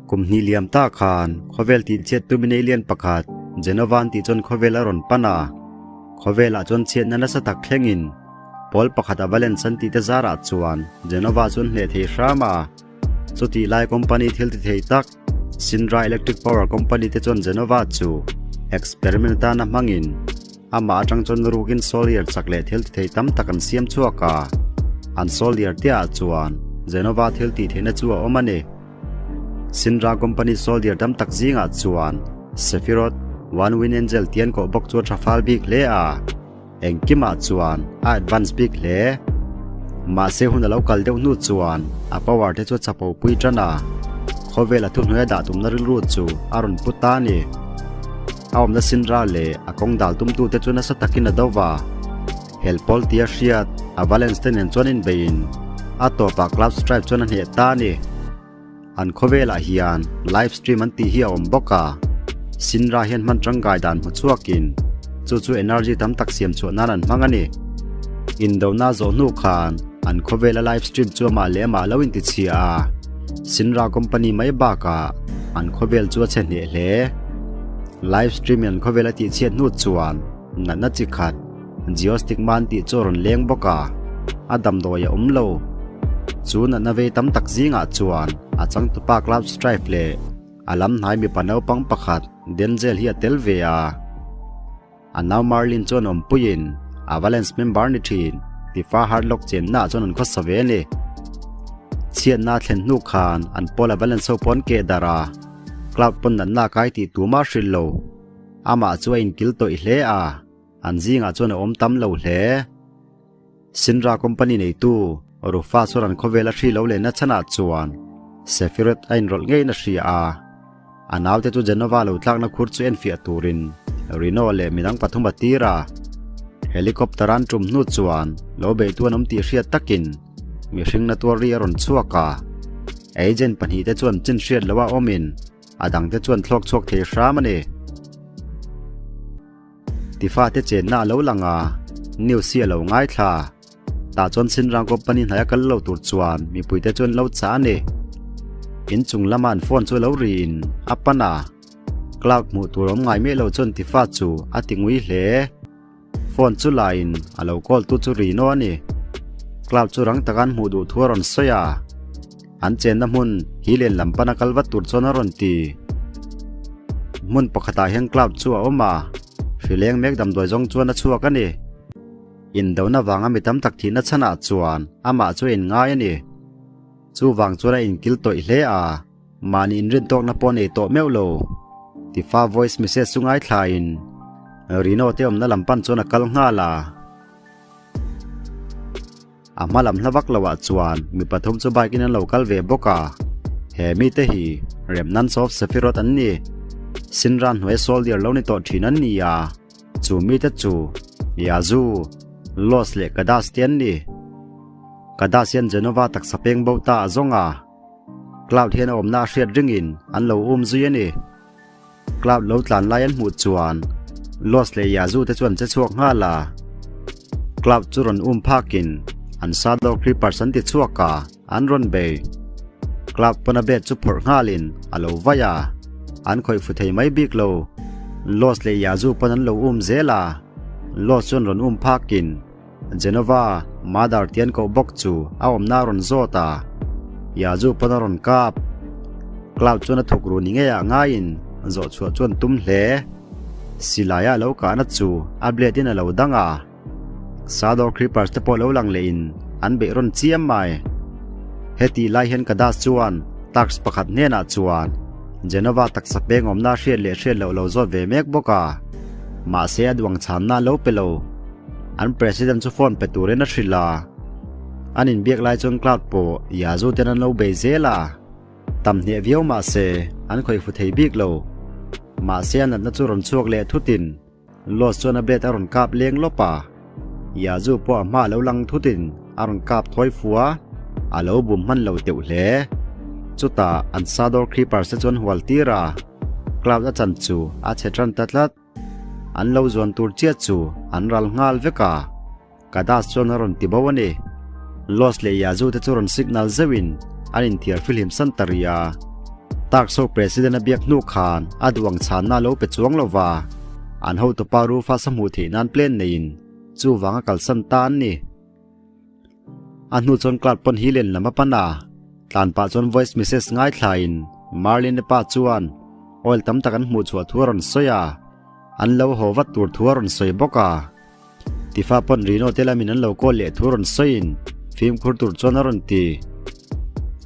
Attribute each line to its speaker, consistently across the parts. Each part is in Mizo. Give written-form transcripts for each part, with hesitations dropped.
Speaker 1: Kum hnih liam ta khan khawvel tihchhiat tumin alien pakhat Genovan tih chuan khawvel a rawn pan a. Khawvelah chuan chhiatna nasa tak thlengin pawl pakhat Avalanche an tihte zarah chuan Genova chuan hneh thei hram a. Chutih lai company thil ti thei tak Shinra Electric Power Company te chuan Genova chu experiment atana hmangin amah atang chuan rukin soldier chak leh thil ti thei tam tak an siam chhuak a. An soldier te ah chuan Genova thil tih theihna chu a awm a ni. Shinra Company soldier tam tak zingah chuan Sephiroth, One Win Angel tian koh bawk chu a tha fal bik hle a. Engkimah chuan a advance bik hle. Mahse hun a lo kal deuh hnu chuan a power te chu a chapo pui tan a, khawvel a thuhnuai a dah tumna rilru chu a rawn pu ta a ni. A awmna Shinra leh a kawng dal tumtute chu nasa takin a do va. Helpawl tia hriat a Valence te nen chuan inbeiin a tawpah Cloud Strife chuan a hneh ta a ni. An khawvelah hian live stream an tih hi a awm bawk a, Shinra hian hman tangkai dan hmu chhuakin chu chu energy tam tak siam chhuah nan an hmang a ni. Indona zawh hnu khan an khawvela live stream chu amah leh amah lo intichhia a, Shinra company mai bakah an khawvel chu a chhe hneh hle. Live stream in an khawvel a tihchhiat hnu chuan natna chi khat Geostigma an tih chu a rawn leng bawk a, a damdawi a awm lo. Chu natna vei tam tak zingah chuan a changtupa Cloud Strife leh a lam hnai mipa naupang pakhat Denzel hi a tel ve a. A nau Marlin chuan awmpuiin Avalanche member ni thin Tifa Hardlock chennaah chuan an khawsa ve a ni. Chhiatna a thlen hnu khan an pawl Avalanche ho pawh an keh darh a, Cloud pawn natna a kai tih tumah a hrilh lo. Amah chu a inkil tawih hle a. An zingah chuan a awm tam lo hle. Shinra company neitu Rufa chuan an khawvel a hri lo lehna chhanah chuan Sephiroth a inrawlh ngeiin a hria a. A naute chu Genova lo tlakna khur chu enfiah turin Reno leh midang pathum a tir a. Helicopter an tum hnu chuan lo beihtu an awm tih hriat takin mihring na tuar ri a rawn chhuak a. Agent pahnihte chuan chin hriat loha awmin a dangte chuan thlawk chhuak thei hram a ni. Tifate chenna a lo lang a, news hi a lo ngaithla. Tah chuan Chinrang company hnaia kal lo tur chuan mipuite chu an lo chah a ni. Inchung lama an phone chu a lo riin a pan a, cloud hmuh tur awm ngai miah lo chuan Tifa chu a ti ngui hle. Phone chu laiin a lo call tu chu Rino a ni. Cloud chu rang taka an hmuh duh thu a rawn sawi a. An chenna hmun hi len lam pana kal vat tur chuan a rawn ti. Hmun pakhatah hian cloud chu a awm a, hrileng mek damdawi zawng chuan a chhuak a ni. Indona vanga mi tam tak thihna chhanah chuan amah chu a inngai a ni. Chuvang chuan a inkil tawih hle a, mahni inrintawkna pawh a nei tawh meuh lo. Tifa voice message chu ngaithlain Rino te awmna lam pan chuan a kal nghal a. A hma lam hla vak lo ah chuan mi pathum chu bike in an lo kal ve bawk a, he mite hi Remnants of Sephiroth an ni. Shinra hnuai soldier lo ni tawh thin an ni a, chu mite chu Yazu, Los leh Kadas te an ni. Kadas hian Jenova taksa peng bo ta a zawng a, Cloud hian a awmna a hriat ringin an lo um zui a ni. Cloud lo tlan lai an hmuh chuan Los leh Yazoo te chuan che chhuak nghal a. Cloud chu rawn um phakin an Shadow Creepers an ti chhuak a, an rawn bei. Cloud pawn a bed chu phawrh nghalin a lo vai a, an khawih fu thei mai bik lo. Los leh Yazoo pawn an lo um zel a, Los chuan rawn um phakin Genova Mother ti an koh bawk chu a awmna a rawn zawt a, Yazoo pawn a rawn kap. Cloud chuan a thuk ru ni ngeiah ngaiin zawh chhuah chuan tum hle. Silaia a lo kahna chu a blade in a lo dang a, Shadow Creepers te pawh lo lang lehin an beih rawn chiam mai. Hetih lai hian Kadas chuan Turks pakhat hnenah chuan Genova taksa peng awmna hriat leh hriat loh lo zawt ve mek bawk a, mahse a duang chhanna a lo pe lo. An president chu phone pe turin a hrilh a, an inbiak lai chuan Cloud pawh Yazoo ten an lo bei zel a, tam hneh viau mah se an khawih fu thei bik lo. Mahse a natna chu rawn chhuak leh thutin Loss chuan a blade a rawn kap leng lawp a, Yazoo pawh a hma a lo lang thutin a rawn kap thawi fu a, a lo bum hman lo teuh hle. Chutah an Sador Creepers te chuan hual tir a, Cloud a chan chu a chhe tan ta tlat. An lo zuan tur chiah chu an ral nghal vek a, Kadas chuan a rawn ti bo a ni. Los leh Yazoo te chu rawn signal zeuhin an inthiar fihlim san ta rih a. Turks ho President a biak hnu khan a duh ang chhanna a lo pe chuang lo va, an hotupa Rufus a hmuh theih nan plan neiin chuvang a kalsan ta an ni. A hnu chuan Clark pawn hi len lam a pan a, tlan pah chuan voice message ngaithlain Marlene pa chuan oil tam tak an hmuh chhuah thu a rawn sawi a, an lo haw vat tur thu a rawn sawi bawk a. Tifa pawn Rino te lamin an lo call leh thu rawn sawiin fimkhur tur chuan a rawn ti.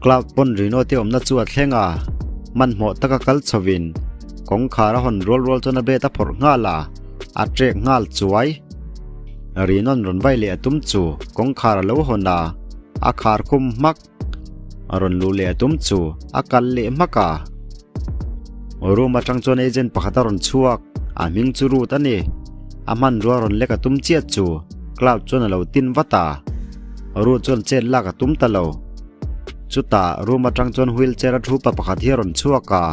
Speaker 1: Cloud pawn Rino te awmna chu a thleng a, hmanhmawh taka kal chhovin kawngkhar a hawn rual rual chuan a bed a phawrh nghal a, a trek nghal chuai. Rino'n rawn vai leh a tum chu kawngkhar a lo hawn a, a khar khum hmak. A rawn luh leh a tum chu a kal leh hmak a. Room atang chuan agent pakhat a rawn chhuak, a hming chu Ruth a ni. A hmanrua rawn lek a tum chiat chu Cloud chuan a lo tin vat a. Ruth chuan chet lak a tum ta lo. Chutah room atang chuan wheelchair a thu pa pakhat hi a rawn chhuak a.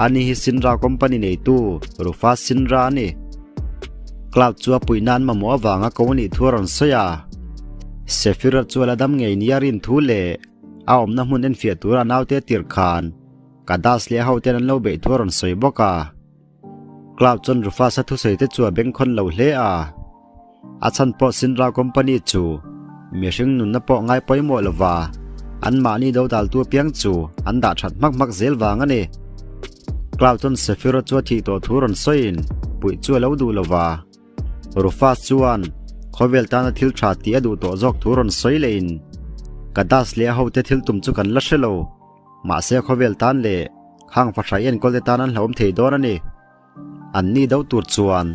Speaker 1: Ani hi Sinra company neitu Rufus Sinra a ni. Cloud chu a puih nan mamawh avanga ko a nih thu a rawn sawi a. Sephira chu a la dam ngei nia rin thu leh a awmna hmun enfiah tura naute tirh khan Kadas leh a hoten an lo beih thu a rawn sawi bawk a. Cloud chuan Rufus-a thusawi te chu a bengkhawn lo hle a. A chhan pawh Sinra company chu mihring nunna pawh ngai pawimawh lova anmahni dodaltu apiang chu an dah that hmak hmak zel vang a ni. Cloud chuan Sephira chu a thih tawh thu rawn sawiin puih chu a lo duh lova. Rufus chuan khawvel tana thil tha tih a duh tawh zawk thu rawn sawi lehin, Ka das leh a hote thil tum chu kan la hre lo. Mahse khawvel tan leh khang fahrai enkawl te tan an hlauhawm thei dawn a ni. An ni do tur chuan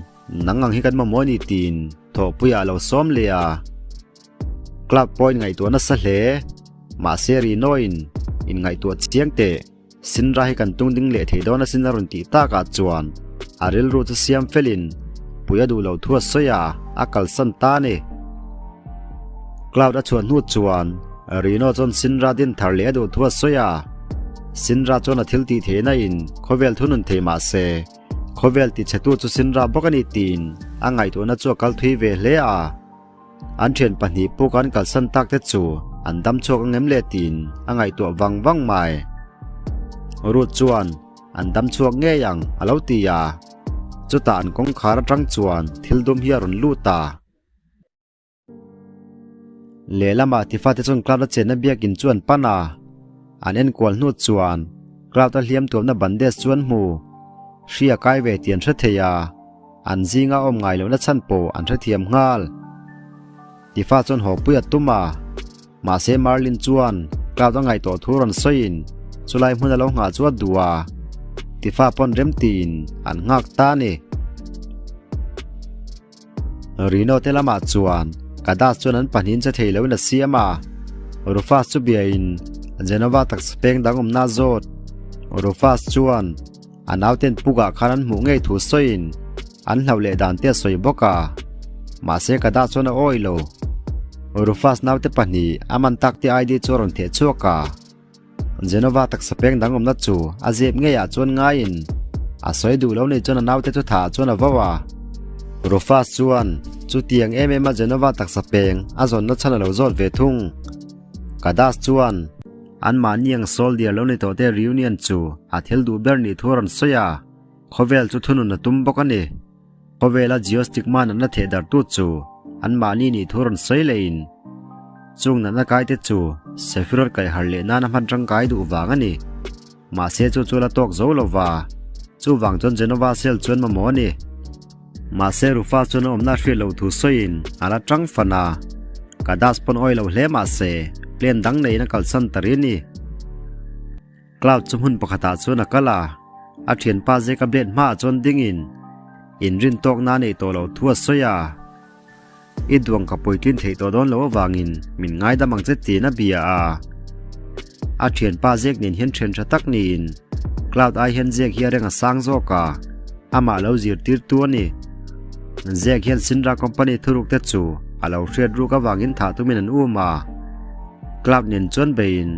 Speaker 1: nang ang hi kan mamawh a ni tiin thawhpuiah a lo sawm leh a. Club pawhin ngaihtuah nasa hle. Mahse Rino-in inngaihtuah chiang teh. Sinra hi kan tung ding leh thei dawn asin a rawn tih takah chuan a rilru chu siam felin pui a duh loh thu a sawi a, a kalsan ta a ni. Cloud a chhuah hnu chuan Rino chuan Sinra din thar leh a duh thu a sawi a, Sinra chuan a thil tih theihna in khawvel thunun thei mah se khawvel tichhetu chu Sinra bawk a ni tiin a ngaihtuahna chu a kal thui ve hle a. An thian pahnih puk an kalsan tak te chu an dam chhuak angem le tiin a ngaihtuah vang vang mai. Ruth chuan an dam chhuak ngei ang a lo ti a, chutah an kawngkhar atang chuan thil dum hi a rawn lut a. Lehlamah tifate chuan Cloud-a chenna biakin chu an pan a, an enkual hnu chuan Cloud-a hliam tuamna bandage chu an hmu. Hri a kai ve tih an hre thei a. An zinga awm ngai lohna chhan pawh an hrethiam nghal. Tifa chuan haw pui a tum a, mahse Merlin chuan Cloud a ngaih tawh thu rawn sawiin chulai hmun a lo nghah chu a duh a, Tifa pawn remtiin an nghak ta a ni. Rino te lamah chuan Kadas chuan an pahnihin che thei loin a siam a, Rufus chu biain Genova taksa peng dang awmna a zawt. Rufus chuan A nauten pukah khan an hmuh ngei thu sawiin an hlauh leh dan te a sawi bawk a, mahse ka dah chuan a awih lo. Rufus naute pahnih a man tak te ID chu a rawn theh chhuak a, Genova taksa peng dang awmna chu a zep ngeiah chuan ngaiin a sawi duh lo nei chuan a naute chu thah chuan a vo a. Rufus chuan chutiang em em a Genova taksa peng a zawnna chhan a lo zawt ve thung. Kadas chuan Anmahni ang soldier lo ni tawh te reunion chu a thil duh ber nih thu a rawn sawi a, khawvel chu thunun a tum bawk a ni. Khawvela geostigma natna theh darhtu chu anmahni nih thu a rawn sawi lehin, chung natna kaite chu Sephiroth kaihharh leh nana hman tangkai duh vang a ni. Mahse chu chu la tawk zo lo va, chuvang chuan Genova cell chuan mamawh a ni. Mahse Rufus chuan a awmna a hriat loh thu sawiin a la tang fan a, Kadas pawn awi lo hle mahse plane dang neiin a kalsan ta ri a ni. Cloud chu hmun pakhatah chuan a kal a, a thianpa Zeka blade hmaah chuan dingin inrin tawkna a neih tawh loh thu a sawi a. I duang ka puitlin theih tawh dawn loh avangin min ngaidam ang che tiin a bia a. A thianpa Zek nen hian thian tha tak niin Cloud ai hian Zek hi a reng a sang zawk a, amah lo zirtirtu a ni. Zek hian Sinra company thuruk te chu a lo hriat ruk avangin thah tumin an um a. Cloud nen chuan beiin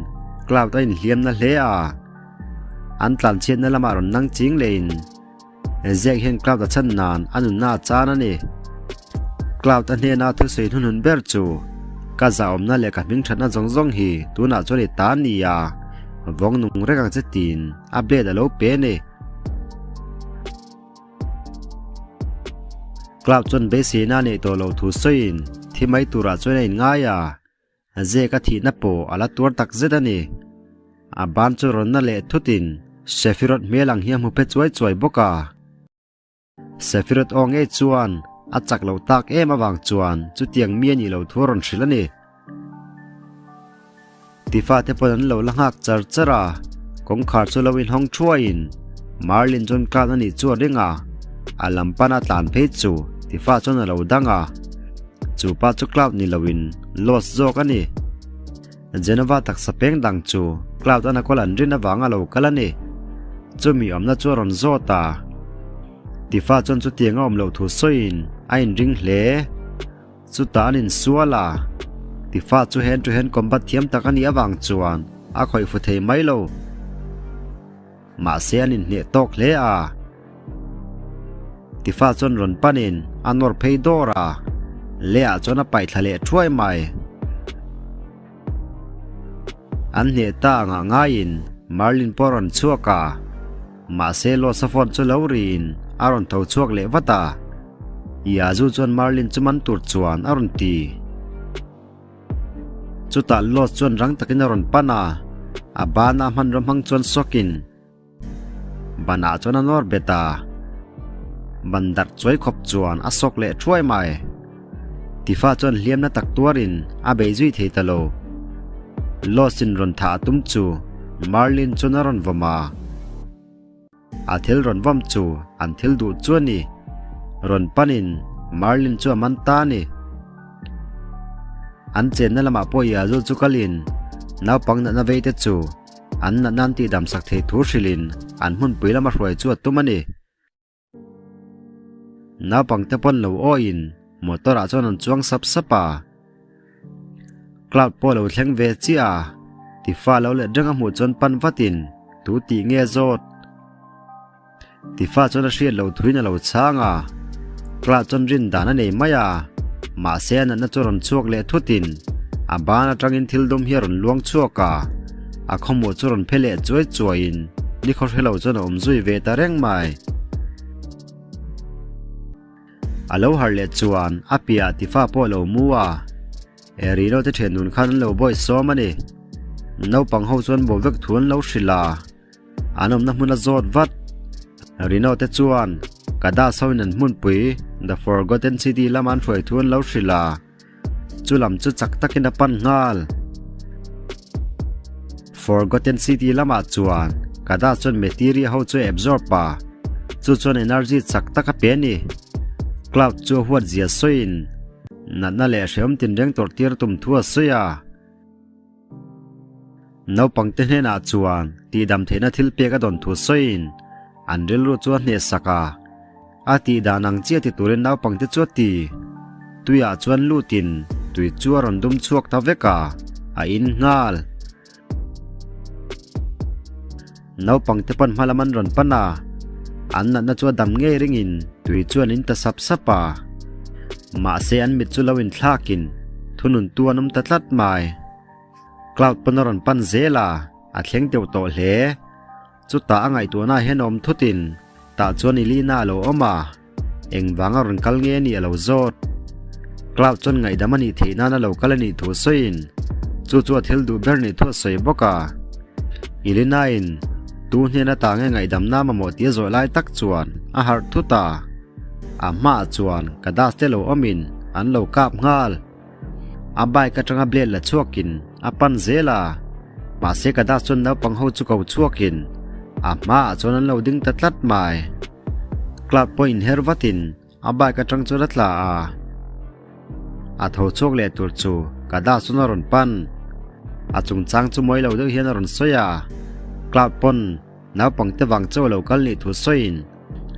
Speaker 1: Cloud a inhliam na hle a. An tlanchhiatna lamah rawn nang ching lehin Ziak hian Cloud a chhan nan a nunna a chan a ni. Cloud a hnena thusawi hnuhnun ber chu, Ka zahawmna leh ka hmingthatna zawng zawng hi tunah chuan i ta a ni a. Vawng nung reng ang che tiin a blade a lo pe a ni. Cloud chuan beiseina a neih tawh loh thu sawiin thi mai turah chuan a inngai a, Zek a thihna pawh a la tuar tak zet a ni. A ban chu rawn na leh thutin Sephiroth hmel ang hi a hmu phe chuai chuai bawk a. Sephiroth aw ngei chuan a chak lo tak em avang chuan chutiang mi a nih loh thu a rawn hrilh a ni. Tifa te pawn an lo la nghak char char a, kawngkhar chu lo inhawng thuaiin Merlin chuan Cloud a nih chu a ring a, a lam pana tlan phei chu Tifa chuan a lo dang a. Chu pa chu Cloud ni loin Lost zawk a ni. Genova taksa peng dang chu Cloud an a kawl an rin avanga lo kal a ni. Chumi awmna chu a rawn zawt a. Tifa chuan chutiang a awm loh thu sawiin a inring hle. Chutah an insual a, Tifa chu hand to hand combat thiam tak a nih avang chuan a khawih fu thei mai lo. Mahse an inhneh tawk hle a. Tifa chuan rawn panin a nawr phei dawr a, lehah chuan a paih thla leh thuai mai. An hneh ta angah ngaiin Merlin pawh a rawn chhuak a, mahse Losa phone chu lo riin a rawn tho chhuak leh vat a. Yazu chuan Merlin chu man tur chuan a rawn ti. Chutah Los chuan rang takin a rawn pan a, a bana hmanraw hmang chuan sawkin, Banah chuan a nawr bet a, ban darh chuai khawp chuan a sawk leh thuai mai. Tifa chuan hliamna tak tuarin a bei zui thei ta lo. Lost-in rawn thah a tum chu Merlin chuan a rawn vawm a. A thil rawn vawm chu an thil duh chu a ni. Rawn panin Merlin chu a man ta a ni. An chenna lamah pawh Yazoo chu kalin naupang natna veite chu An natna an tihdam sak thei thu hrilhin an hmunpui lama hruai chu a tum a ni. Naupangte pawn lo awiin motor ah chuan an chuang sap sap a. Cloud pawh lo thleng ve chiah a, Tifa lo let reng a hmuh chuan pan vatin tu tih nge zawt? Tifa chuan a hriat loh thuin a lo chhang a, Cloud chuan rin dan a nei mai a, mahse a natna chu a rawn chhuak leh thutin a ban atangin thil dum hi a rawn luang chhuak a, a khawmuh chu rawn phe leh chuai chuaiin nikhaw hre lo chuan a awm zui ve ta reng mai. A lo harh leh chuan a piahah Tifa pawh a lo mu a, Erino te thian nun khan an lo bawi sawm a ni. Naupang ho chuan bo vek thu an lo hrilh a. An awmna hmun a zawt vat. Rino te chuan Kadas hoin an hmunpui The Forgotten City lama an hruai thu an lo hrilh a, chu lam chu chak takin a pan nghal. Forgotten City lamah chuan Kadas chuan materia ho chu a absorb a, chu chuan energy chak tak a pe a ni. Cloud chu a huat zia sawiin natna leh hrehawm tinreng tawrh tir a tum thu a sawi a. Naupangte hnenah chuan tihdam theihna thil pek a dawn thu sawiin an rilru chu a hnehsak a. A tihdan ang chiah ti turin naupangte chu a ti. Tuiah chuan lutin tui chu a rawn dum chhuak ta vek a, a in nghal. Naupangte pawn hma lam an rawn pan a, an natna chu a dam ngei ringin tui chu an in ta sap sap a. Mahse an mit chu lo inthlakin thununtu an awm ta tlat mai. Cloud pawn a rawn pan zel a, a thleng deuh tawh hle. Chutah a ngaihtuahna hian a awm thutin tah chuan Elina a lo awm a, engvanga rawn kal nge anih a lo zawt. Cloud chuan ngaihdam a nih theih nan a lo kal a nih thu sawiin chu chu a thil duh ber nih thu a sawi bawk a. Elina-in tu hnen ata nge ngaihdamna mamawh tih a zawh lai tak chuan a harh thut a, a hmaah chuan ka das te lo awmin an lo kap nghal. A bike atanga blade la chhuakin a pan zel a, mahse ka das chuan naupang ho chu ko chhuakin a hmaah chuan an lo ding ta tlat mai. Cloud pawh inher vatin a bike atang chuan a tla a, a tho chhuak leh tur chu ka das chuan a rawn pan. A chungchang chu mawi lo deuh hian a rawn sawi a, Cloud pawn naupang te vang chu a lo kal nih thu sawiin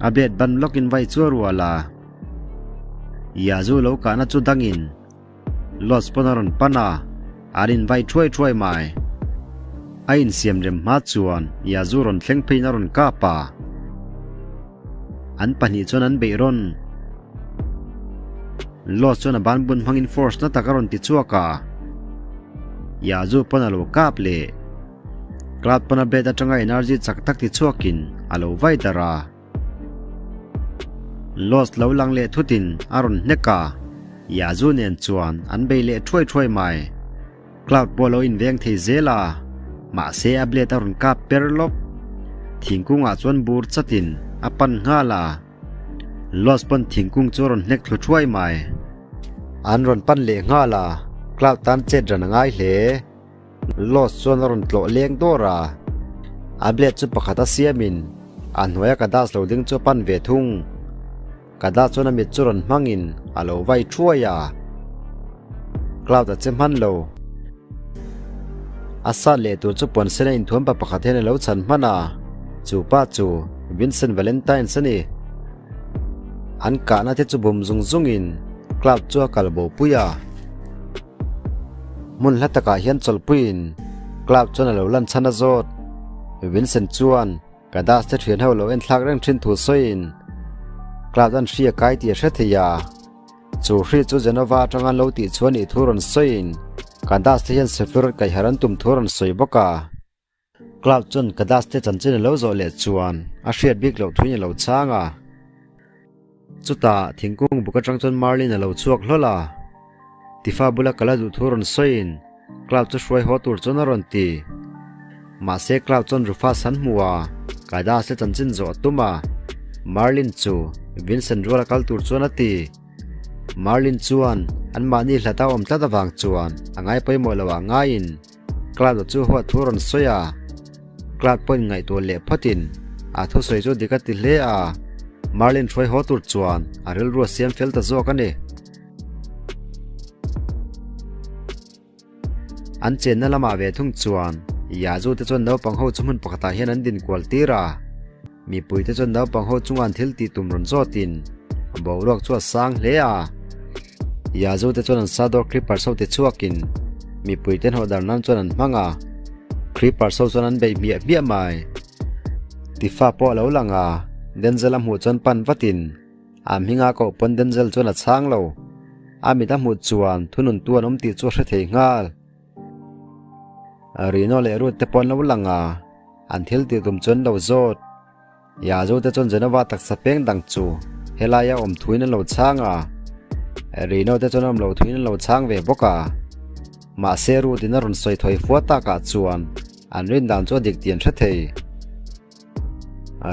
Speaker 1: A blade ban lawkin vai chu a rual a, Yazoo lo kahna chu dangin Lost pawn a rawn pan a, an invai thuai thuai mai. A insiam rem hma chuan Yazoo rawn thleng pheiin a rawn kap a, an pahnih chuan an beih rawn. Lost chuan a ban bun hmangin force na tak a rawn ti chhuak a, Yazoo pawn a lo kap leh. Cloud pawn a blade atanga energy chak tak ti chhuakin a lo vai darh a. Lost lo lang leh thutin a rawn hnek a, Yazoo nen chuan an bei leh thuai thuai mai. Cloud pawh a lo inveng thei zel a, mahse a blade a rawn kap per lawp. Thingkungah chuan bur chatin a pan nghal a. Lost pawn thingkung chu a rawn hnek thlu thuai mai. An rawn pan leh nghal a, Cloud tan chet ran a ngai hle. Lost chuan a rawn tlawh leng dawr a, a blade chu pakhat a siamin a hnuaia Kadas lo ding chu a pan ve thung. Kadas chuan a mit chu rawn hmangin a lo vai thuai a, Cloud a che hman lo. A sat leh tur chu puan sen a inthuam pa pakhat hian a lo chhan hman a, chu pa chu Vincent Valentines a ni. An kahna te chu bum zung zungin Cloud chu a kal bo pui a. Hmun hla takah hian chawlhpuiin Cloud chuan a lo lan chhan a zawt. Vincent chuan Kadas te thian ho lo en thlak reng thin thu sawiin Cloud an hria kai tih a hre thei a. Chu hri chu Genova atanga an lo tih chuan ih thu rawn sawiin Kadas te hian Sephiroth kaihharh an tum thu rawn sawi bawk a. Cloud chuan Kadas te chanchin a lo zawh leh chuan a hriat bik loh thuin a lo chhang a. Chutah thingkung buk atang chuan Merlin a lo chhuak hlawl a. Tifa bula kala duh thu rawn sawiin Cloud chu hruai haw tur chuan a rawn ti. Mahse Cloud chuan Rufus an hmu a, Kadas te chanchin zawh a tum a. Merlin chu Vincent ruala kal tur chuan a ti. Merlin chuan anmahni hlata awm tlat avang chuan a ngai pawimawh loh ah ngaiin Cloud-a chu huat thu rawn sawi a, Cloud pawhin ngaihtuah leh phawtin a thusawi chu dik a ti hle a, Merlin hruai haw tur chuan a rilru a siam fel ta zawk a ni. An chenna lamah ve thung chuan Yazoo te chuan naupang ho chu hmun pakhatah hian an din kual tir a. Mipuite chuan naupang ho chunga an thil tih tum rawn zawtin boruak chu a sang hle a. Yazoo te chuan an sadawr creepers ho ti chhuakin mipuite hnawh dar nan chuan an hmang a, creepers ho chuan an beih hmiah hmiah mai. Tifa pawh a lo lang a, Denzel a hmuh chuan pan vatin a hminga koh pawn Denzel chuan a chhang lo. A mit a hmuh chuan thununtu an awm tih chu a hre thei nghal. Rino leh Ruth te pawh an lo lang a. An thil tih tum chuan lo zawt. Yazoo te chuan Genova taksa peng dang chu helaia awm thuin an lo chhang a, Reno te chuan awm lo thuin an lo chhang ve bawk a. Mahse Ruth in a rawn sawi thawi fua takah chuan an rin dan chu a dik tih an hre thei.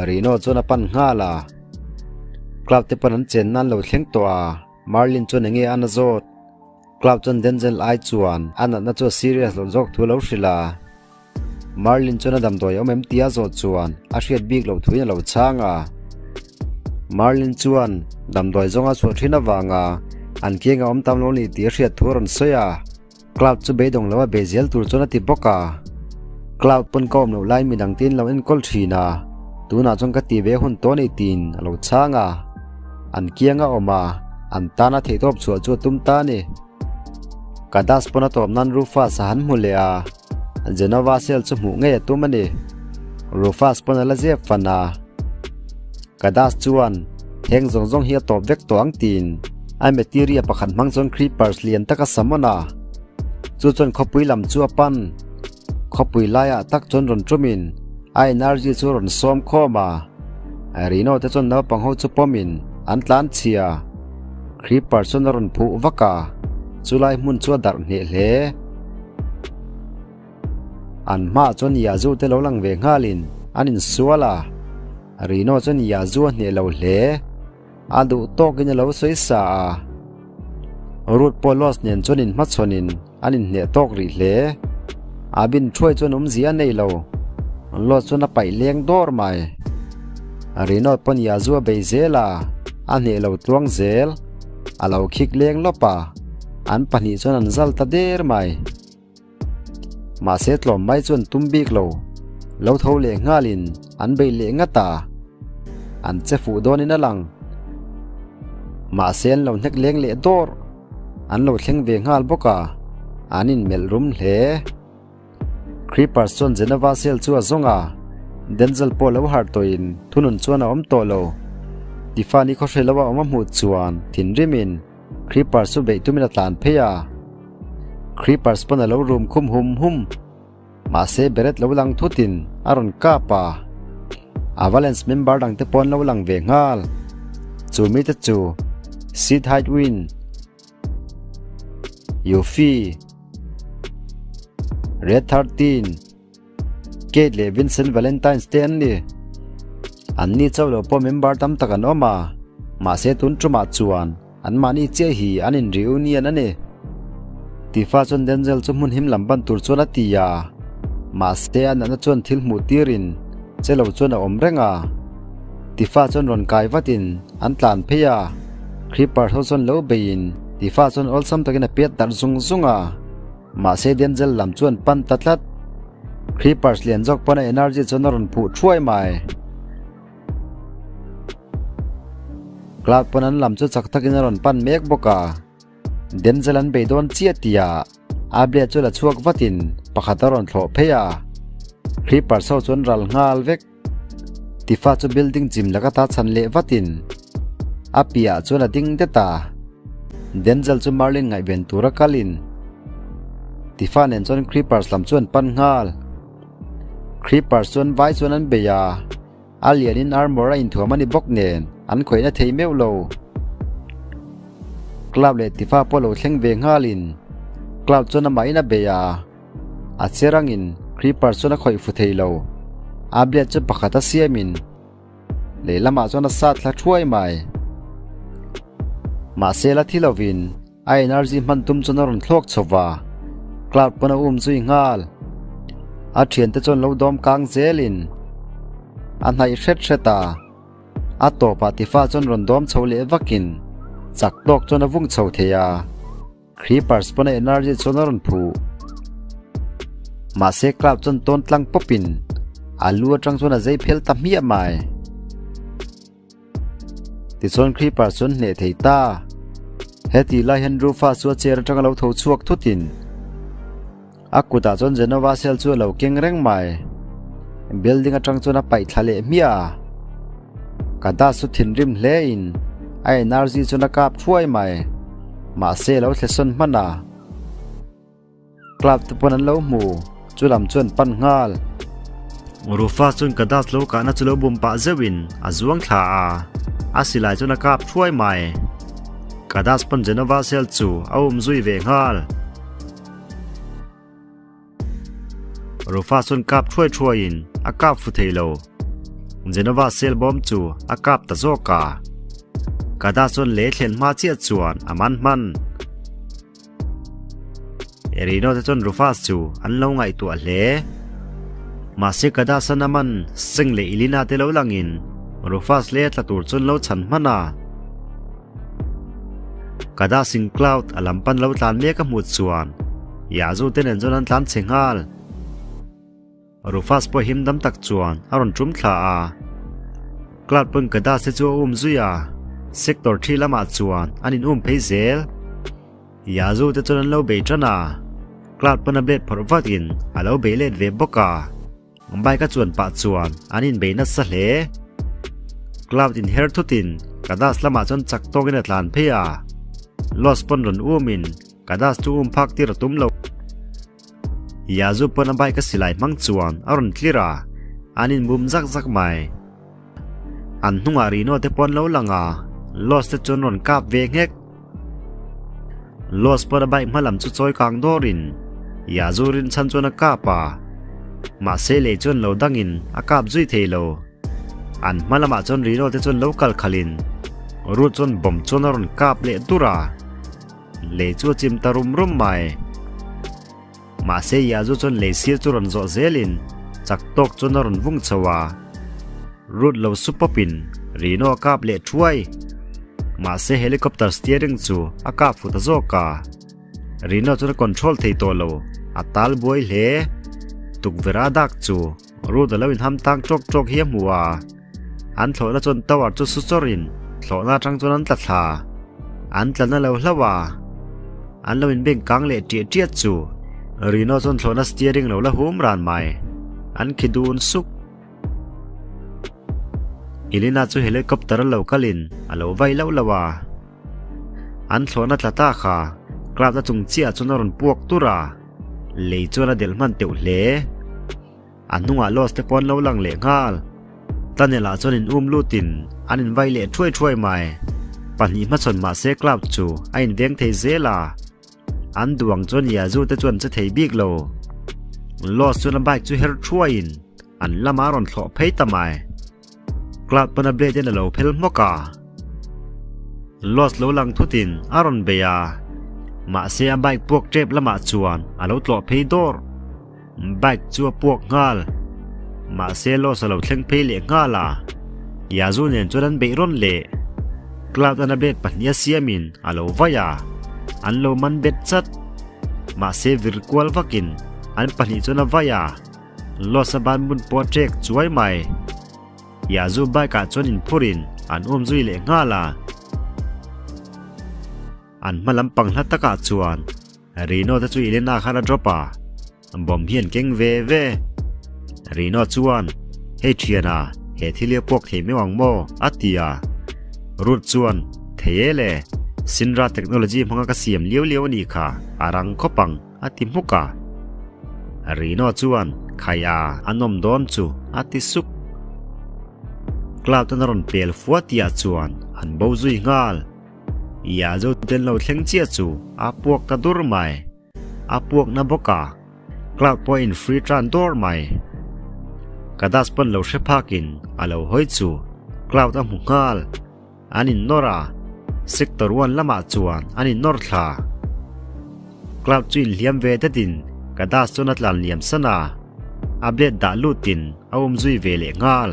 Speaker 1: Reno chuan a pan nghal a, Cloud te pawn an chen nan lo thleng tawh a, Merlin chuan enge an a zawt. Cloud chuan Denzel ai chuan a natna chu a serious loh zawk thu a lo hrilh a. Merlin chuan a damdawi awm em tia zawh chuan a hriat bik loh thuin a lo chhang a. Merlin chuan damdawi zawnga chhuah thin avanga an kianga awm tam lo ni tih a hriat thu a rawn sawi a. Cloud chu beidawng lo a bei zel tur chuan a ti bawk a. Cloud pawn ka awm loh laiin midang te in lo enkawl thin a, tunah chuan ka ti ve hun tawh a ni tiin a lo chhang a. An kianga awm a, an tana theihtawp chhuah chu a tum ta a ni. Kadas pawn a tawp nan Rufus a han hmu leh a, Genova cell chu hmuh ngei a tum a ni. Rufus pawn a la zep fan a, Kadas chuan heng zawng zawng hi a tawp vek tawh ang tiin a materia pakhat hmang chuan creepers lian tak a summon a, chu chuan khawpui lam chu a pan. Khawpui laiah tak chuan rawn ṭumin a energy chu rawn sawm khawm a, Rino te chuan naupang ho chu pawmin an tlan chhia. Creeper chuan a rawn phuh vak a, chulai hmun chu a darh hneh hle. An hmaah chuan Yazoo te lo lang ve nghalin an insual a, Rino chuan Yazoo a hneh lo hle. A duh tawkin a lo sawi sa a, Ruth pawh Lois nen chuan inhmachhawnin an inhneh tawk rih hle. A bin thuai chuan awmzia a nei lo, Lois chuan a paih leng dawr mai. Rinawt pawn Yazoo a bei zel a, a hneh lo tluang zel. A lo khik leng lawp a, an pahnih chuan an zal ta der mai. Mahse tlawm mai chuan tum bik lo, lo tho leh nghalin an bei leh ngat a, an che fuh dawnin a lang. Mahse an lo hnek leng leh dawr, an lo thleng ve nghal bawk a, an inmelh rum hle. Creepers chuan Genova cell chu a zawng a, Denzel pawh lo harh tawhin thunun chuan a awm tawh lo. Tiffany khawhre lo a awm a hmuh chuan thinrimin, Creepers chu beih tumin a tlan phei a, Creepers pawn a lo rum khum hum hum. Mahse Barrett lo lang thutin a rawn kap a. Avalanche member dangte pawh an lo lang ve nghal. Chu mite chu Sid Hidewind, Yuffie, Red 13, Kate leh Vincent Valentines te an ni. Anni chauh lo pawh member tam tak an awm a, mahse tun tumah chuan anmahni chiah hi an in reunion a ni. Tifa chuan Denzel chu hmun him lam ban tur chuan a ti a, mahse a natna chuan thil hmuh tirin che lo chuan a awm reng a. Tifa chuan rawn kai vatin an tlan phei a, Creeper ho chuan lo beiin Tifa chuan awlsam takin a pet darh zung zung a. Mahse Denzel lam chuan pan ta tlat. Creepers lian zawk pawn a energy chuan a rawn phuh thuai mai. Cloud pawn an lam chu chak takin a rawn pan mek bawk a. Denzel an bei dawn chiah tia a blade chu la chhuak vatin pakhat a rawn thlawh phei a. Creepers ho chuan ral nghal vek. Tifa chu building chim laka ta chhan leh vatin a piah chuan a ding det a. Denzel chu Merlin ngaihven tura kalin Tifa nen chuan Creepers lam chu an pan nghal. Creepers chuan vai chuan an bei a, a lianin armor a inthuam a ni bawk nen an khawihna thei meuh lo. Cloud leh Tifa pawh lo thleng ve nghalin Cloud chuan amahin a bei a. A che rangin Creeper chuan a khawih fu thei lo. A blade chu pakhat a siamin lehlamah chuan a sat thla thuai mai. Mahse la thi lovin a energy hman tum chuan a rawn thlawk chho va, Cloud pawn a um zui nghal. A thiante chuan lo dawm kang zelin a hnaih hret hret a. A tawpah Tifa chuan rawn dawm chho leh vakin chak tawk chuan a vung chho thei a. Creepers pawn a energy chuan a rawn phuh. Mahse Cloud chuan tawn tlang pawpin a lu atang chuan a zei phel ta hmiah mai. Tichuan Creepers chuan hneh thei ta. Heti lai hian Rufus chu a chair atang a lo tho chhuak thutin a kutah chuan Genova cell chu a lo keng reng mai. Building atang chuan a paih thla leh hmiah a. Kadas chu thinrim hle in a energy chuan a kap thuai mai. Mahse lo thlesawn hman a. Club te pawn an lo hmu, chu lam chu an pan nghal. Rufus chuan Kadas lo kahna chu lo bum pah zeuh in a zuang thla a, a silai chuan a kap thuai mai. Kadas pawn Genova cell chu a um zui ve nghal. Rufus chuan kap thuai thuaiin a kap fu thei lo. Genova cell bawm chu a kap ta zawk a. Kada chuan lei thlen hma chiah chuan a man hman. Rino te chuan Rufus chu an lo ngaihtuah hle. Mahse Kada san a man Seng leh Elina te lo langin Rufus lei a tla tur chuan lo chhan hman a. Kada sing cloud a lam pan lo tlan mek a hmuh chuan Yazoo te nen chuan an tlan chhe nghal. Rufus pawh him dam tak chuan a rawn tum thla a. Cloud pawn Kada te chu a um zui a, Sector thi lamah chuan an in um phei zel. Yazoo te chuan an lo bei tan a, Cloud pawn a blade phawrh vatin a lo bei let ve bawk a. Bike a chuan pah chuan an inbei nasa hle. Cloud inher thutin Kadas lamah chuan chak tawkin a tlan phei a. Lost pawn rawn umin Kadas chu um phak tir a tum lo. Yazoo pawn a bike a silai hmang chuan a rawn tlir a, an inbum zak zak mai. An hnungah Rino te pawn lo lang a, Lost te chuan rawn kap ve nghek. Lost pawn a bike hma lam chu chawi kang dawrin Yazoo rin chhan chuan a kap a, mahse lei chuan lo dangin a kap zui thei lo. An hma lamah chuan Rino te chuan lo kal khalhin Ruth chuan bomb chuan a rawn kap leh dur a, lei chu a chim ta rum rum mai. Mahse Yazoo chuan lei sir chu rawn zawh zelin chak tawk chuan a rawn vung chho a. Route lo su pawpin Rino a kap leh thuai. Mahse helicopter steering chu a kap fu ta zawk a. Rino chuan a control thei tawh lo, a tal buai hle. Tukverh a dak chu Route a lo inham tang tawk tawk hi a hmu a. An thlawhna chuan tower chu su chawrin thlawhna atang chuan an tla thla. An tla na lo hlauh a, an lo inbeng kang leh ṭiah ṭiah chu Rino chuan thlawhna steering lo la hum ran mai. An khi dun suk. Elena chu helicopter a lo kalin a lo vai lauh lauh a. An thlawhna tla ta kha cloud a chung chiah chuan a rawn puak tur a, lei chuan a delh hman teuh hle. A hnungah Lost te pawh an lo lang leh nghal. Tunnel ah chuan in um lutin an invai leh thuai thuai mai. Pahnih hmachhawn mahse Cloud chu a inveng thei zel a. An duang chuan Yazoo te chuan che thei bik lo. Lost chuan a bike chu her thuaiin an lamah a rawn thlawh phei ta mai. Cloud pawn a blade in a lo phel hmawk a. Lost lo lang thutin a rawn bei a. Mahse a bike puak tep lamah chuan a lo tlawh phei dawr. Bike chu a puak nghal. Mahse Lost a lo thleng phei leh nghal a. Yazoo nen chuan an beih rawn leh. Cloud an a blade pahniha siamin a lo vai a. An lo man bet chat. Mahse vir kual vakin an pahnih chuan a vai a. Lost a ban bun pawh a ṭek chuai mai. Yazoo bike ah chuan inphurin an um zui leh nghal a. An hma lampang hla takah chuan Rino te chu Elena khan a drop a, bomb hi an keng ve ve. Rino chuan, Hei thiana, he thil hi a puak thei meuh ang maw? a ti a. Ruth chuan, Thei e le, Sinra technology hmanga ka siam liau liau a nih kha, a rang khawp ang, a ti hmuk a. Rino chuan, Khai a, a nawm dawn chu, a ti sup. Cloud an a rawn pel fua tihah chuan an bo zui nghal. Ia zo ten lo thleng chiah chu a puak ta dur mai. A puak na bawk a, cloud pawh a in free tan dawr mai. Ka das pawn lo hre phak in a lo hawi chu cloud a hmu nghal. An in nawr a, sector one lamah chuan an in nawr thla. Cloud chu inhliam ve det in ka das chuan a tlan liam san a, a blade dah lut in a um zui ve leh nghal.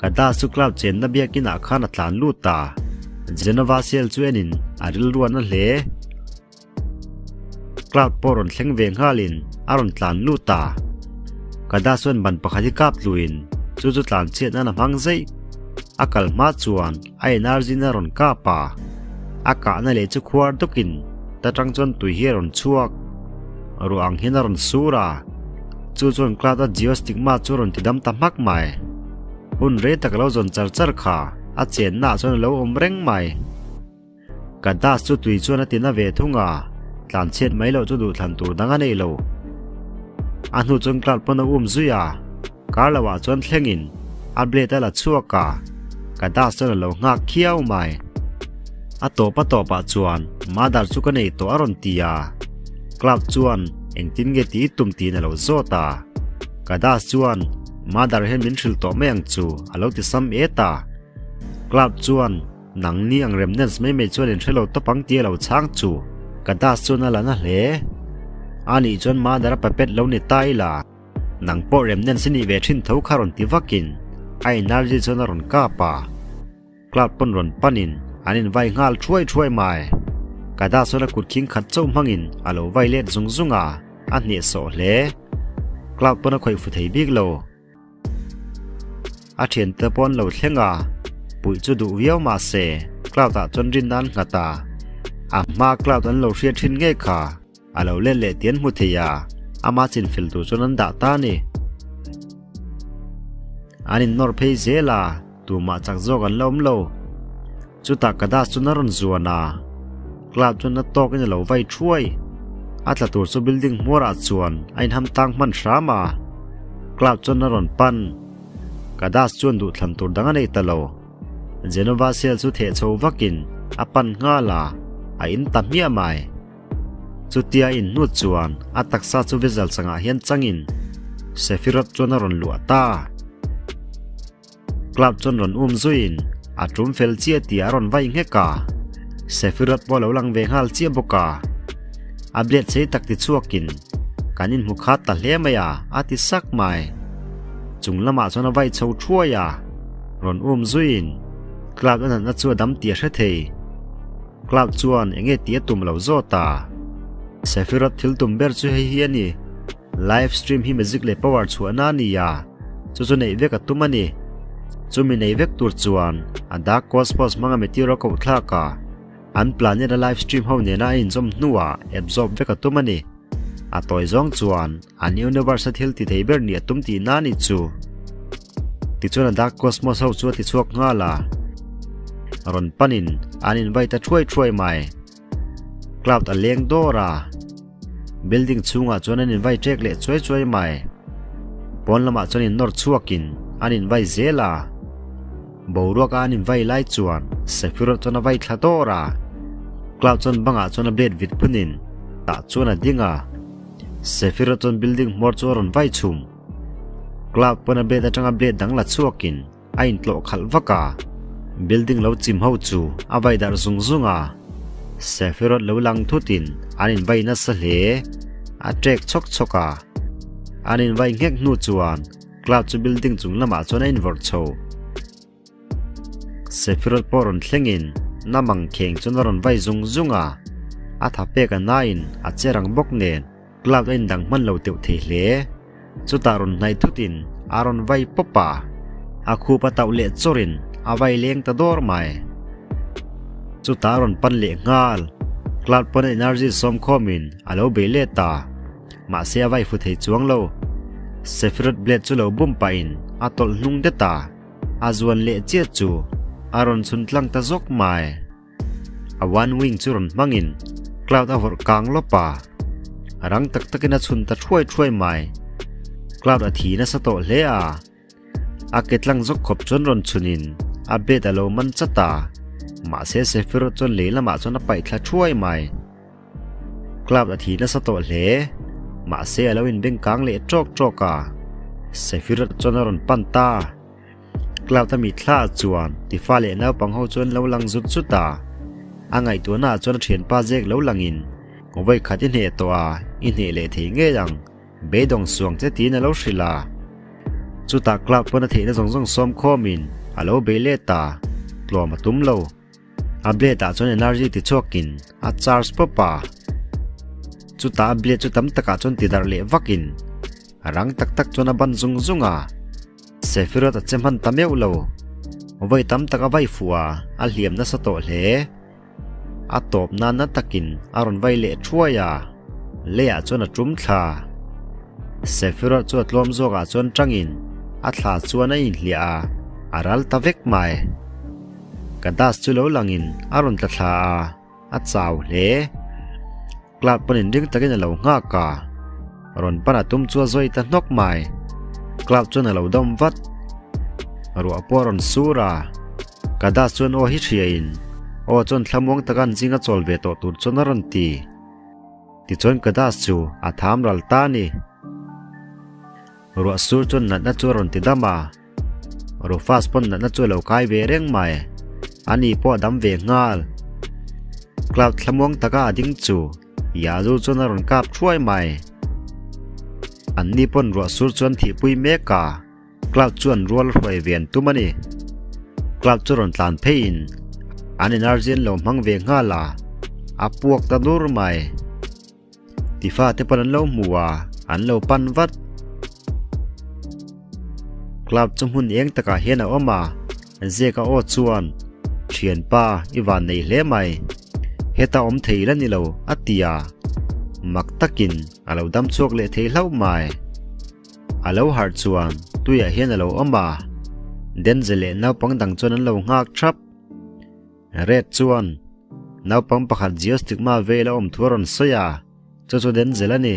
Speaker 1: Ka das chu club chenna biakinah khan a tlan lut ta. Genova cell chu enin a rilruan a hle. Club pawh rawn thleng ve nghalin a rawn tlan lut ta. Ka das chuan ban pakhat hi kap tluin chu chu tlan chhiat nan a hmang zeih. A kal hma chuan a energy na rawn kap a. A kahna leh chu khuar dukin ta tang chuan tui hi a rawn chhuak. Ruah ang hian a rawn sur a, chu chuan Cloud a geostigma chu a rawn ti dam ta hmak mai. Hun rei tak a lo zawn char char kha, a chenna ah chuan a lo awm reng mai. Ka das chu tui chuan a ti na ve thung a, tlan chhiat mai loh chu duhthlan tur dang a nei lo. A hnu chuan Cloud pawn a um zui a, kar lo ah chuan thlengin a blade a la chhuak a, ka das chuan a lo nghak khiau mai. A tawp a tawp ah chuan Mother chu ka nei tawh a rawn ti a. Clark chuan engtin nge tih tum tiin a lo zawt a. Kadas chuan Mother hian min hrilh tawh mai ang chu a lo ti sam et a. Clark chuan nangni ang remnants mai mai chuan in hre lo tawp ang tih a lo chhang chu Kadas chuan a la na hle. A nih chuan Mother a puppet lo ni ta ila nang pawh remnants i nih ve thin tho kha rawn ti vakin a energy chuan a rawn kap a. Cloud pawn rawn panin an invai nghal thuai thuai mai. Kada chuan a kut khing khat chauh hmangin a lo vai let zung zung a, a hnehsawh hle. Cloud pawn a khawih fu thei bik lo. A thiante pawh an lo thleng a, puih chu duh viau mah se Cloud ah chuan rinna an nghat a. A hma Cloud an lo hriat thin ngei kha a lo let leh tih an hmu thei a, ama chinfel tur chuan an dah ta a ni. An innawr phei zel a. Tumah chak zawk an la awm lo. Chutah ka das chuan a rawn zuan a, club chuan a tawkin a lo vai thuai. A tla tur chu building hmuarah chuan a inham tang hman hram a, club chuan a rawn pan. Ka das chuan duhthlan tur dang a nei ta lo. Genova cell chu theh chho vakin a pan nghal a, a in ta hmiah mai. Chutia inhnut chuan a taksa chu vessel changah hian changin Sephiroth chuan a rawn luah ta. Club chuan rawn um zuiin a tum fel chiah tih a rawn vai nghek a, Sephiroth pawh a lo lang ve nghal chiah bawk a. A blade sei tak ti chhuakin kan inhmu khat ta hle mai a, a ti sak mai. Chung lamah chuan a vai chho thuai a, rawn um zuiin Club a natna chu a dam tih a hre thei. Club chuan eng nge tih a tum lo zawt a. Sephiroth thil tum ber chu hei hi a ni. Live stream hi magic leh power chhuahna a ni a, chu chu neih vek a tum a ni. Chumi nei vek tur chuan a dark cosmos hmanga meteor a koh thlak a, an planet a live stream ho nena a inzawm hnuah absorb vek a tum a ni. A tawi zawng chuan an universe a thil ti thei ber nih a tum tihna a ni chu. Tichuan a dark cosmos ho chu a ti chhuak nghal a, rawn panin an invite a thuai thuai mai. Cloud a leng dawr a. Building chhungah chuan an invai ṭek leh chuai chuai mai. Pawn lamah chuan innawr chhuakin an invai zel a. Boruaka an invai lai chuan Sephiroth chuan a vai thla dawr a. Cloud chuan bangah chuan a blade vit phunin tah chuan a ding a. Sephiroth chuan building hmawr chu a rawn vai chhum. Cloud pawn a blade atanga blade dang la chhuakin a intlawh khalh vak a, building lo chim ho chu a vai darh zung zung a, Sephiroth lo lang thutin an invai nasa hle, a ṭek chhawk chhawk a, an invai nghek hnu chuan Cloud chu building chung lamah chuan a invawrh chho. Sephiroth pawh rawn thlengin na mang kheng chuan a rawn vai zung zung a, a tha pek a nain a che rang bawk nen. Cloud a indang hman lo teuh thei hle. Chutah rawn hnaih thutin a rawn vai pawp a, a khup a tauh leh chawrin a vai leng ta dawr mai. Chutah a rawn pan leh nghal. Cloud pawn a energy sawm khawmin a lo bei let ta. Mahse a vai fu thei chuang lo. Sephiroth blade chu lo bum pahin a tawlh hnung det a, a zuan leh chiah chu a rawn chhun tlang ta zawk mai. A one wing chu rawn hmangin cloud a vawrh kang lawp a, a rang tak takin a chhun ta thuai thuai mai. Cloud a thi nasa tawh hle a, a ke tlang zawk khawp chuan rawn chhunin a bed a lo man chat a, mahse Sephiroth chuan lei lamah chuan a paih thla thuai mai. Cloud a thi nasa tawh hle, mahse a lo inbeng kang leh tawk tawk a, Sephiroth chuan a rawn pan ta. Cloud a mitthla ah chuan Tifa leh naupang ho chuan lo lang zut zut a, a ngaihtuahna ah chuan a thianpa zek lo langin vawi khat i hneh tawh a, i hneh leh thei ngei ang, beidawng suang che tiin a lo hrilh a. Chutah Cloud pawn a theihna zawng zawng sawm khawmin a lo bei let a, tlawm a tum lo. A blade ah chuan energy ti chhuakin a charge pawp a, chutah a blade chu tam takah chuan ti darh leh vakin a rang tak tak chuan a ban zung zung a. Sephiroth a che hman ta meuh lo. Vawi tam tak a vai fuh a, a hliam nasa tawh hle. A tawp nana takin a rawn vai leh thuai a, leiah chuan a tum thla. Sephiroth chu a tlawm zawkah chuan tangin a thla chuan a inhliah a, a ral ta vek mai. Kadas chu lo langin a rawn tla thla a, a chau hle. Cloud pawn inring takin a lo nghak a, rawn pan a tum chu a zawi ta hnawk mai. Cloud chuan a lo dawm vat. Ruah pawh a rawn sur a, Kadas chuan aw hi hriain aw chuan thlamuang taka an zinga chawl ve tawh tur chuan a rawn ti. Tichuan Kadas chu a tham ral ta a ni. Ruah sur chuan natna chu a rawn ti dam a. Rufus pawn natna chu a lo kai ve reng mai. Ani pawh a dam ve nghal. Cloud thlamuang taka a ding chu Yazu chuan a rawn kap thuai mai. Anni pawn ruah sur chuan thihpui mek a, Cloud chu an rual hruai ve an tum a ni. Cloud chu rawn tlan pheiin an energy an lo hmang ve nghal a, a puak ta dur mai. Tifa te pawn an lo hmu a, an lo pan vat. Club chu hmun eng takah hian a awm a, Zeka aw chuan, Thianpa, i van nei hle mai. Heta awm thei la ni lo, a ti a. Mak takin a lo dam chhuak leh thei hlauh mai. A lo harh chuan tuiah hian a lo awm a, Denzel leh naupang dang chuan an lo nghak thap. Red chuan naupang pakhat Geostigma vel a awm thu a rawn sawi a, chu chu Denzel a ni.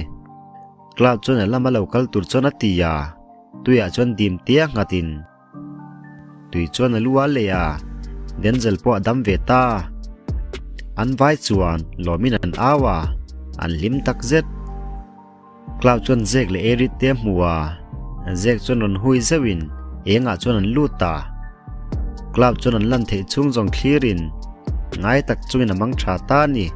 Speaker 1: Cloud chuan a lama lo kal tur chuan a ti a, tuiah chuan dim tia nghatin tui chuan a lu a leh a, Denzel pawh a dam ve ta. An vai chuan lawmin an au a, an hlim takzet. Cloud chuan Zek leh Erit te a hmu a, Zek chuan rawn hui zeuhin engah chuan an lut a. Cloud chuan an lan theih chhung zawng thlirin ngai tak chungin a mang tha ta a ni.